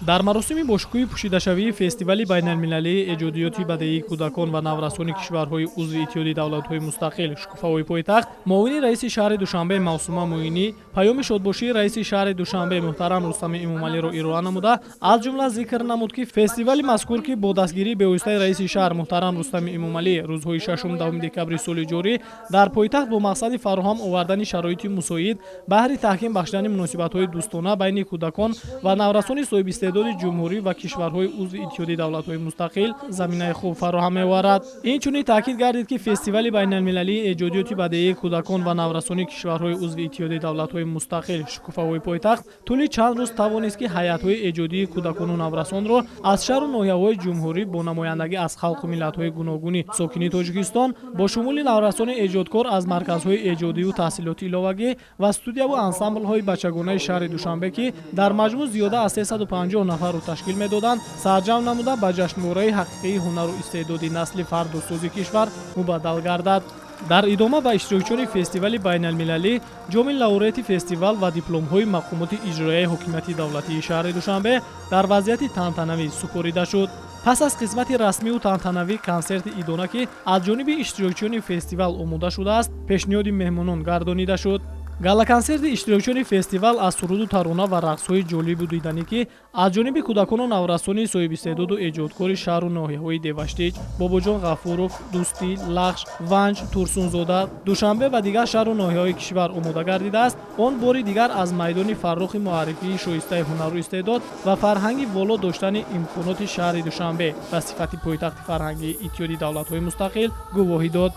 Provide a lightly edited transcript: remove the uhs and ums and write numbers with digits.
Дар маросими бошукӯҳи пӯшидашавии фестивали байналмилалии эҷодиёти бадеии кӯдакон ва наврасони кишварҳои узви Иттиҳоди давлатҳои мустақил «Шукуфаҳои пойтахт» муовини раиси шаҳри Душанбе Мавсума Муинӣ паёми шодбошии раиси шаҳри Душанбе муҳтарам Рустами Эмомалиро ироа намуда, аз ҷумла зикр намуд, ки фестивали мазкур, ки бо дастгирии бевоситаи раиси шаҳр муҳтарам Рустами Эмомалӣ рӯзҳои 6-10 декабри соли ҷорӣ дар пойтахт бо мақсади фароҳам овардани шароити мусоид баҳри таҳким бахшидани муносибатҳои дӯстона байни кӯдакон ва наврасони соҳибистеъдоди ҷумҳурӣ ва кишварҳои узви Иттиҳоди давлатҳои мустақил заминаи хуб фароҳам меоварад. Инчунин таъкид гардид, ки фестивали байналмилалии эҷодиёти бадеии кӯдакон ва наврасони кишварҳои узви Иттиҳоди давлатҳои мустақил «Шукуфаҳои пойтахт» тӯли чанд рӯз тавонист, ки ҳайатҳои эҷодии кӯдакону наврасонро аз шаҳру ноҳияҳои ҷумҳурӣ бо намояндагӣ аз халқу миллатҳои гуногуни сокини Тоҷикистон, бо шумули наврасони эҷодкор аз марказҳои эҷодиву таҳсилоти иловагӣ ва студияву ансамблҳои бачагонаи шаҳри Душанбе, ки дар маҷмӯъ зиёда аз 350 нафарро ташкил медоданд, сарҷамъ намуда, ба ҷашнвораи ҳақиқии ҳунару истеъдоди насли фардосози кишвар мубаддал гардад. Дар идома ба иштирокчиёни фестивали байналмилалӣ ҷоми лауреати фестивал ва дипломҳои мақомоти иҷроияи ҳокимияти давлатии шаҳри Душанбе дар вазъияти тантанавӣ супорида шуд. Пас аз қисмати расмиву тантанавӣ консерти идона, ки аз ҷониби иштирокчиёни фестивал омода шудааст, пешниҳоди меҳмонон гардонида шуд. Галаконсерти иштирокчиёни фестивал аз суруду тарона ва рақсҳои ҷолибу диданӣ, ки аз ҷониби кӯдакону наврасони соҳибистеъдоду эҷодкори шаҳру ноҳияҳои Деваштич, Бобоҷон Ғафуров, Дӯстӣ, Лахш, Ванҷ, Турсунзода, Душанбе ва дигар шаҳру ноҳияҳои кишвар омода гардидааст, он бори дигар аз майдони фаррохи муаррифии шоистаи ҳунару истеъдод ва фарҳанги воло доштани имконоти шаҳри Душанбе ба сифати пойтахти фарҳангии Иттиҳоди давлатҳои мустақил гувоҳӣ дод.